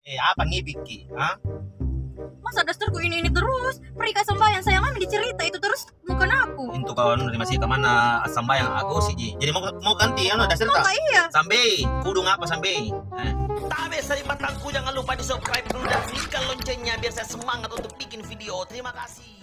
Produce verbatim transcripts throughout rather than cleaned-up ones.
Eh, apa ngibikki, ha? Masa dasterku ini-ini terus? Perika sambayang, saya mami dicerita itu terus, bukan aku. Intu kau anu ri masjid, mana assambayang, agosiji. Jadi mau, mau ganti anu dasterta? Mau, iya. Sambe, kudung apa sambe? Eh. Tabe sari'battangku, jangan lupa di-subscribe dulu dan tekan loncengnya biar saya semangat untuk bikin video. Terima kasih.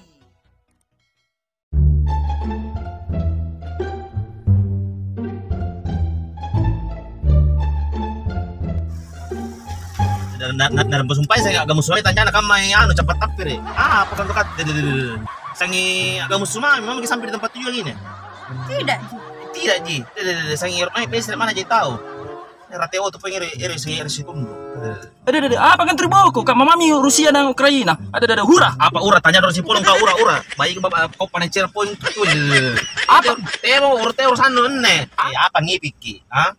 Na-, na-, na-, narempa sumpai saya agama suami tanyana kamma anu cepat tapir. Ah, apa kan dekat? Dede, dede, dede. Sangi agama suami memang sampai di tempat tujuan ini. Tidak. Tidak ji. Dede, dede, dede. Sangi rumah pese mana ji tahu. Era T O tu pengen ere, ere, ere situndu. Ada, ada, ada. Apa kan terbawa kok? Kak, mamami Rusia dan Ukraina. Ada, ada, ada. Hura. Apa ura? Tanya dulu si Pulung kau ura, ura. Baik bapak kau panen cerpoin. Apa? Temo ur temo sanu enne. Eh, apa ngipiki? Ha?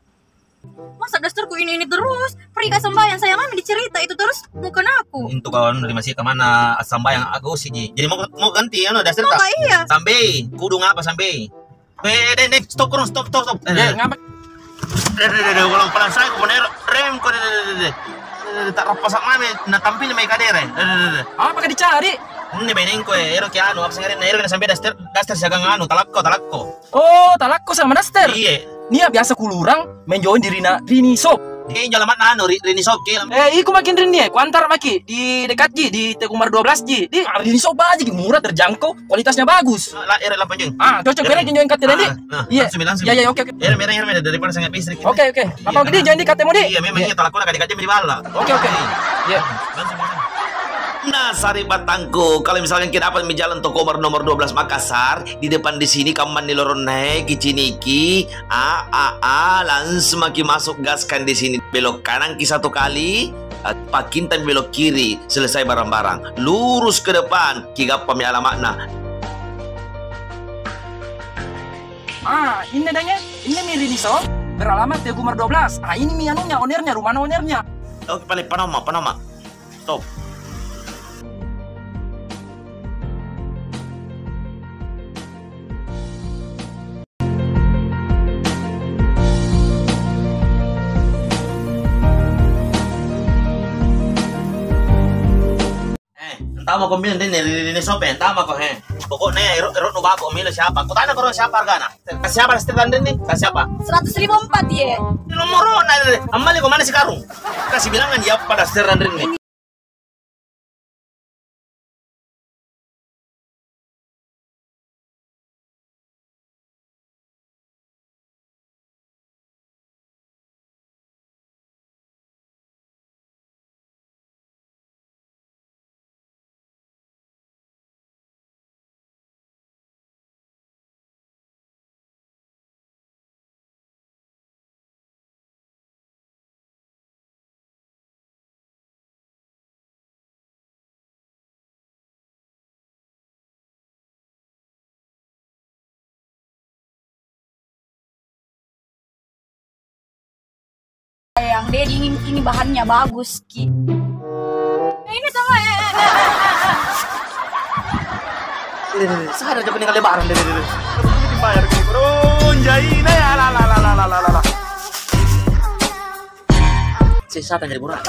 Masa dasterku ini-ini terus? Perika sambayang, saya mami dicerita itu terus, bukan aku. Intu kau anu ri masjid mana assambayang agosiji. Jadi mau, mau ganti anu dasterta? Mau, iya. Sambe, kudung apa sambe? Eh, deh, deh, stop, kurang, stop, stop, stop. Eh, eh, ngapa? Deh, deh, deh, deh, ulang pelan saya, kumonero, rem, kok, deh, deh, deh, deh, deh. Deh, deh, deh, tak rapasa mami, na tampil mai kadere. Deh, deh, deh, deh. Apa ka dicari? Ini benengko, eh, ero ki anu, apa sih ngaranna? Ero na sampai daster, daster siagang anu, talakko, talakko. Oh, talakko sama daster? Iya. Nia biasa kulurang, main join di Rina, Rini Shop. Eh, jalamat anu, Ri-, Rini Shop, ki. Eh, iko makin Rini, eh. Kuantar maki di dekat ji, di Teku Umar dua belas ji. Di Rini Shop aja, murah, terjangkau. Kualitasnya bagus. Ah, la-, ere lampajeng. Ah, cocok, ere. Ere, join kata tadi. Ah, nah, iya, langsung, langsung. Iya, iya, oke, oke. Ere, mere, ere, mere, daripada sangat listrik. Oke, oke. Iya, apa gede nah. Join di kata mau di? Iya, memang iya, talakona kali kaca di balla. Oke, oke. Iya. Langsung, langsung. Nah, sari'battangku, kalau misalkan kita dapat mi jalan Teku Umar nomor dua belas Makassar, di depan di sini kammanni lorong naik, kiciniki, a, a, a, langsung maki masuk gaskan di sini. Belok kanangki satu kali, eh, pakintami belok kiri, selesai barang-barang. Lurus ke depan, kigappami alama'na. Ah, inne denge, inne mi Rini Shop, beralamat Teku Umar dua belas. Ah, ini mi anunya, ownernya, rumahna ownernya. Oke, paling panama, panama. Stop. Eh, entah mau kombin deh, ri, ri, ri, sope, entah mau kok, he. Pokoknya, ero, ero, nu bako, milo siapa? Kutanya kau siapa hargana? Siapa setelan deh nih? Siapa? Seratus ribu empat, ye. Nomor na, ammali kau mana si karung? Kasih bilangan, ya, pada setelan deh nih. Yang deh, ini, ini bahannya bagus ki. Ini tuh, eh, eh, eh, eh, eh. Deh, deh, deh, sadar aja nih kali barang, deh, deh, deh. Bayar ki, bro, jai, deh, ala, ala, ala. Sesatan jadi borak.